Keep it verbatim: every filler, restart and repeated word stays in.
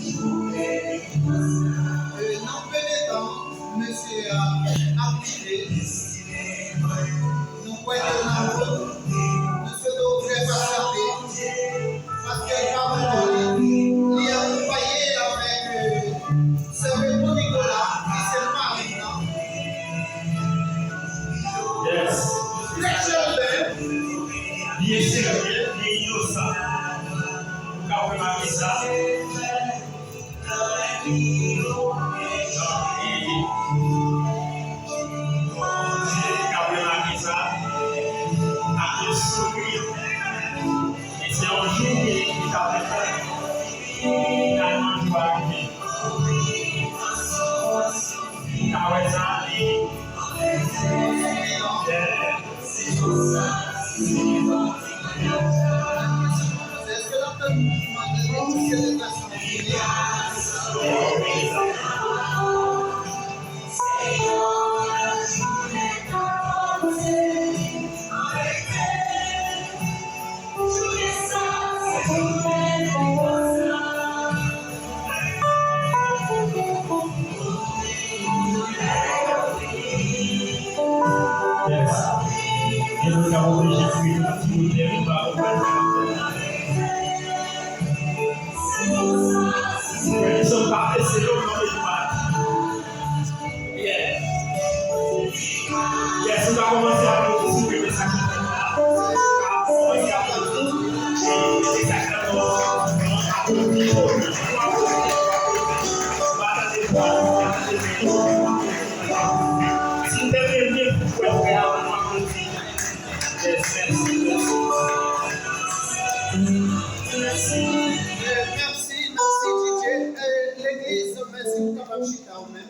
Euh, nan pwen de tan, mesye a ap rive. Nou kwè ke l nan wout. Nou swete w trè pasyante. Paske l pa pran li. Li akonpaye avèk, euh, sè Petro Nicolas, ki se mari l lan. Yes. Trè chèlbè. Byen serye, byen inosan. Ou ka wè Marisa. Bondye, Gabriel Marquez ak yon souri. E se yon jou ki, ki ta fè finalman jou a rive. Ou ka wè sa, li. Yes. Gen moun k ap oblije kriye nan ti bouton, pa konprann sa k ap fèt la. Frè e sè m, pa prese yo, pa prese yo. Yes. Yes, nou ka kòmanse ap monte sou mesaj la. Kòmanse ap monte. Mesaj la kòmanse ap monte. Aplodi, aplodi, aplodi. Pa tande vwa, pa tande vwa. Si w te renmen pou w wè frè a, w ap aplodi. Yes, mèsi, mèsi. Mèsi, mèsi, D J. Eh, legliz, mèsi, ou kapab chita ou menm.